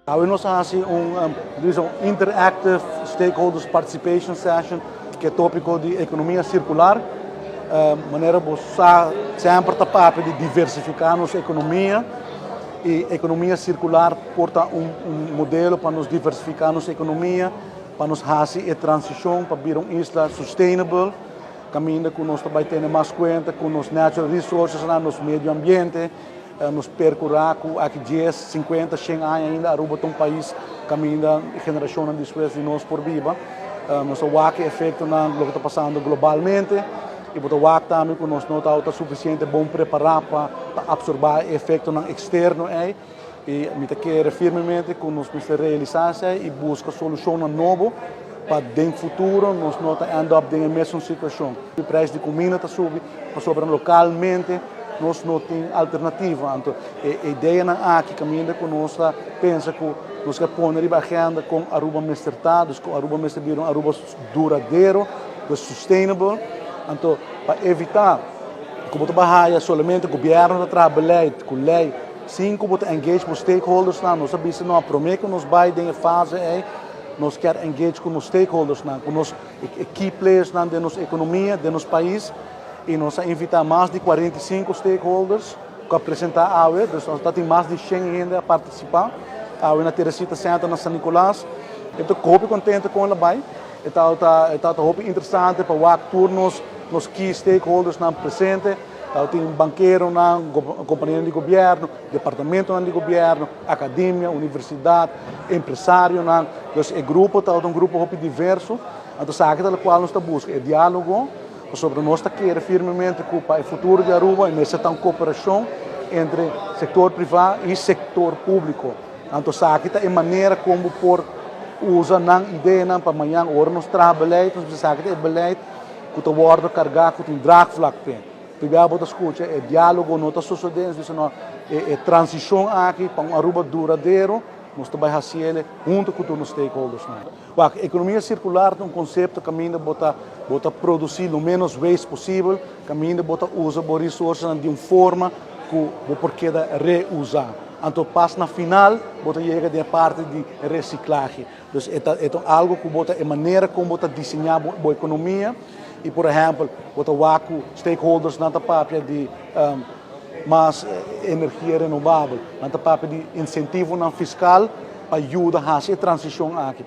Awe nos a hasi un interactive stakeholders participation session ku ta tópiko di ekonomia sirkular. Manera bo semper ta papia di diversifiká nos ekonomia i ekonomia sirkular por ta un modelo pa nos diversifiká nos ekonomia, pa nos hasi e transishon pa bira un isla sustainable, kaminda ku nos tambe tin mas kuenta ku nos natural resources, na nos medio ambiente, nos perkurá ku aki 10, 50, 100 aña ainda Aruba ta un pais kaminda generashon despues di nos por biba. Nos wak efektonan loke ta pasando globalmente i bo ta wak tambe ku nos no ta sufisiente bon prepará pa apsorbé efektonan eksterno ei. I mi ta kere firmemente ku nos mester realisá i buska solushon nobo pa den futuro nos no ta end up den e mesun situashon. E preis di kuminda ta subi, pasobra lokalmente nos no tin alternativa. Anto, e ideanan aki kaminda ku nos ta pensa ku nos ke pone riba agenda ku Aruba mester ta, ku Aruba mester bira un Aruba duradero, sustainable. Anto, pa evitá ku bo ta solamente gobièrnu ta traha beleid, ku lei, sin ku bo ta engage ku stakeholders nan, nos a bisa no, promé ku nos bai den fase ei, nos ke engage ku nos stakeholders nan, ku nos key players nan den nos ekonomia, den nos pais, i nos a invitá mas di 45 stakeholders pa presentá awe, dus nos tin mas di 100 hende a partisipá awe na Teresita Center na San Nicolas. Mi ta hopi kontentu ku el a bai. Ta hopi interesante pa wak tur nos key stakeholders nan presente. Tin bankeronan, kompania di gobièrnu, departamento di gobièrnu, akademia, universidat, empresarionan. Dus e grupo ta un grupo hopi diverso. Anto, esaki ta loke nos ta buska, e diálogo pasobra nos ta kere firmemente ku pa e futuro di Aruba mester tin kooperashon entre sektor privá i sektor públiko. Anto, esaki ta e manera kon por usa nan ideanan pa mañan ora nos traha beleid, nos sa ku e beleid ku ta wòrdu kargá ku un draagvlak tin. Primeiro bo ta skucha e diálogo no ta sosodiendo, no, e transishon aki pa un Aruba duradero, nos ta bai hasié huntu ku tur stakeholders. Wak, ekonomia sirkular ta un konsepto kaminda bo ta bo ta produsí lo menos waste posibel, kaminda bo ta usa e resource di un forma ku bo por keda reusa. Anto, pas na final, bo ta yega na parti di resiklahe. Dus e ta algu ku bo ta, e manera kon bo ta diseñá e ekonomia i, por ehèmpel, bo ta wak stakeholders nan ta papia di mas energia renobabel, nan ta papia di insentivonan fiskal pa yuda hasi e transishon aki.